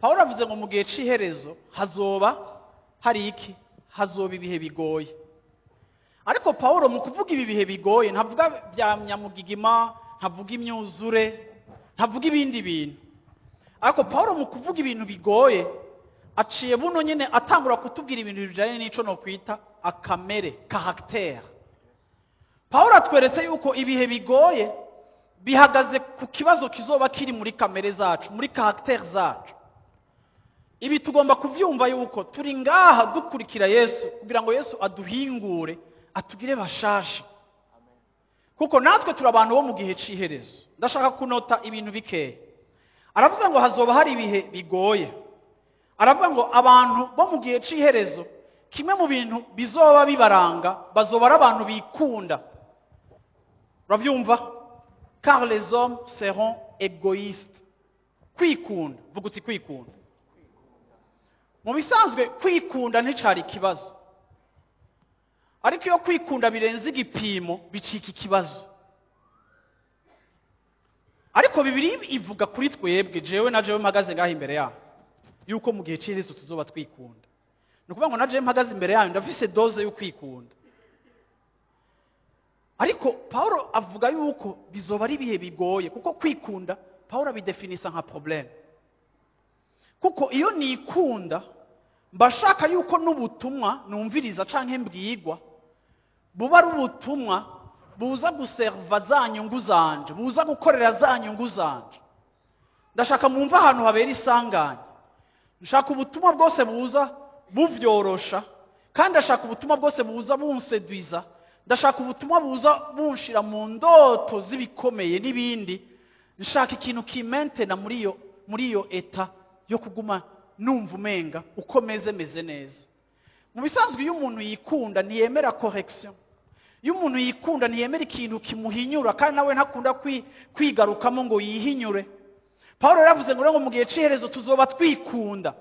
Pawulo avuze ngo mu gihe c'iherezo hazoba hari iki? Hazoba ibihe bigoye. Ariko Pawulo mu kuvuga ibi bihe bigoye ntavuga bya nyamugigima, ntavuga imyuzure, ntavuga ibindi bintu. Ariko Pawulo mu kuvuga ibintu bigoye aciye buno nyene atangura kutubwira ibintu bijanye n'ico no kwita akamere, caractère. Pawulo atweretse yuko ibihe bigoye bihagaze ku kibazo kizoba kiri muri kamere zacu, muri caractère zacu. Ibi tugomba kuvyumva yuko turi ngaha dukurikira Yesu kugira ngo Yesu aduhingure, atugire bashasha. Kuko natwe turi abantu bo mu gihe c'iherezo. Ndashaka kunota ibintu bikeya. Aravuga ngo hazoba hari ibihe bigoye. Aravuga ngo abantu bo mu gihe c'iherezo kimwe mu bintu bizoba bibaranga bazoba ari abantu bikunda. Uravyumva? Car les hommes seront égoïstes. Kwikunda, vuga uti kwikunda. Mu bisanzwe kwikunda nticari ikibazo, ariko iyo kwikunda birenze igipimo bicika ikibazo. Ariko Bibiliya ivuga kuri twebwe, jewe na jewe mpagaze ngaho imbere yaho, yuko mu gihe c'iherezo tuzoba twikunda. Ni ukuvuga ngo na jewe mpagaze imbere yayo ndafise dose yo kwikunda. Ariko Paulo avuga yuko bizoba ari ibihe bigoye, kuko kwikunda Paulo abidefinisa nka problème. Kuko iyo nikunda mba shaka yuko n'ubutumwa numviriza canke mbwirwa buba ari ubutumwa buza guserva za nyungu zanje, buza gukorera za nyungu zanje. Ndashaka mwumve ahantu habera isanganya. Nshaka ubutumwa bwose buza buvyorosha, kandi ndashaka ubutumwa bwose buza bunsedwiza, ndashaka ubutumwa buza bunshira mu ndoto z'ibikomeye n'ibindi. Nshaka ikintu kimentena muri iyo état yo kuguma numva umenga uko meze meze neza. Mu bisanzwe iyo umuntu yikunda ntiyemera correction. Iyo umuntu yikunda ntiyemera ikintu kimuhinyura, kandi nawe ntakunda kwigarukamo ngo yihinyure. Paulo yaravuze ngo mu gihe c'iherezo tuzoba twikunda.